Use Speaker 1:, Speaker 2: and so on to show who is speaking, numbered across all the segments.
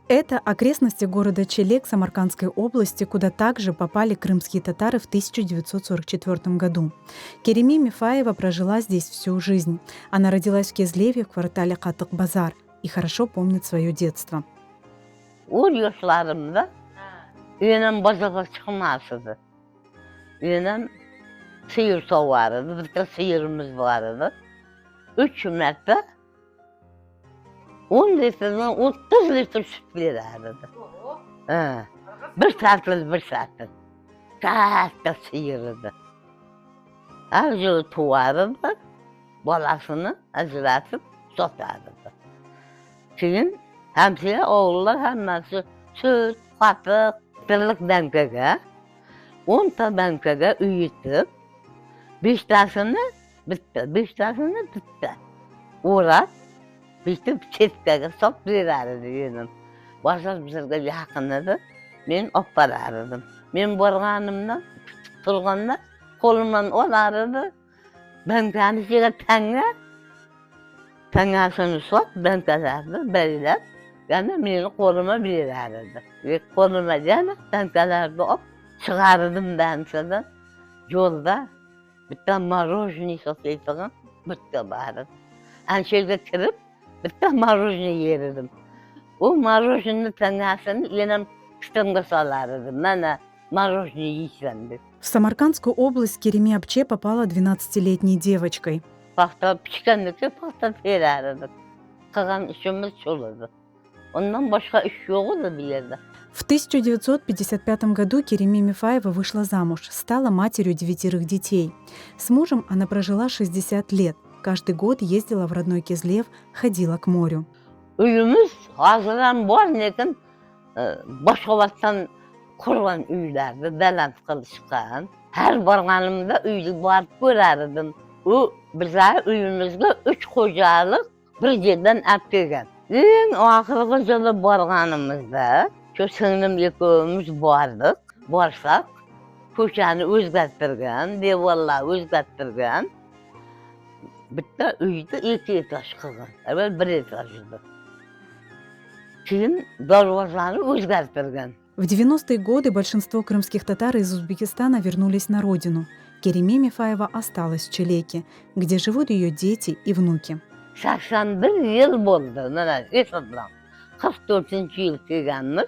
Speaker 1: Это окрестности города Челек Самаркандской области, куда также попали крымские татары в 1944 году. Кереме Мифаева прожила здесь всю жизнь. Она родилась в Кезлеве в квартале Катык-Базар и хорошо помнит свое детство.
Speaker 2: 10 yaşlarımda enem bazarğa çıqmaz edi. Enem sıyır soğar edi, bitte sıyırımız bar edi. Üç merte 10 litrden 30 litr süt berer edi. Ha, bir saatlik, bir saatlik. Katta sıyır edi. Her yılı tuvar edi, balasını ajratıp satar edi. Keyin hemşire oğullar hemmesi süt, qatıq, litrlik bankege, 10 ta bankege üyütip, beştasını bitta, beştasını bitta o'rab, bitib chetkage solib berar edi enem. Bozor bizlarga yaqın edi, men olib borar edim. Men borganimda kutib turganda qo'limdan olar edi, bankani ichiga tanga, tangasini solib, bankalarni baylab, yana meni qo'lima berar edi. Ve qo'lima yana bankalarni olib chiqar edim bankadan. Yo'lda bitta мороженое sotaydigan bitta bor edi. Ana shu yerga kirib, bitta мороженое yer edim. U мороженое tangasini enam kitimga solar edi. Mana мороженое yeysan deb.
Speaker 1: В Самаркандскую область Кереме Апче попала 12-летней девочкой.
Speaker 2: Paxta bichgandan paxta terar edik. Qilgan ishimiz shu edi. Ondan boshqa ish yo'q edi bu yerda.
Speaker 1: В 1955 году Кереме Мифаева вышла замуж, стала матерью девятерых детей. С мужем она прожила 60 лет. Каждый год ездила в родной Кезлев, ходила к морю.
Speaker 2: Uyimiz hozir ham bor, lekin e, boshqa qurgan uylarni baland qilishgan. Har borganimda uyga borib ko'rar edim. U bizlar uyimizga uch xo'jalik bir yerdan olib kelgan. Eng oxirgi yili borganimizda shu singlim ikkovimiz bordik. Borsak, ko'chani o'zgartirgan, devorlar o'zgartirgan. Bitta uyni ikki etaj qilgan. Avval bir etaj edi. Keyin darvozani o'zgartirgan.
Speaker 1: В 90-е годы большинство крымских татар из Узбекистана вернулись на родину. Кереме Мифаева осталась в Челеке, где живут ее дети и внуки.
Speaker 2: 81 yil bo'ldi mana hisoblang 44 yil kelganmiz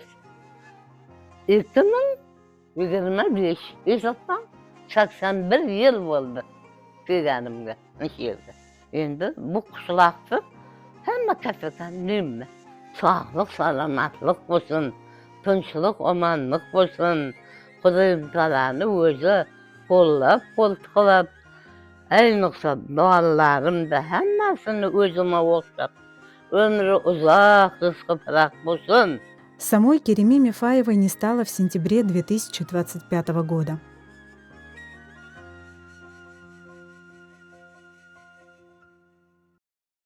Speaker 2: 2025 hisoblang 81 yil bo'ldi kelganimga shu yerga endi bu qishloqni hamma kattadan nima sog'lik salomatlik bo'lsin tinchlik omonlik bo'lsin xudoyim taoloni o'zi qo'llab qo'ltiqlab ayniqsa bolalarim da hammasini o'zima o'xshab umri uzoq rizqi firoq bo'lsin
Speaker 1: Самой Кереме Мифаевой не стало в сентябре 2025 года.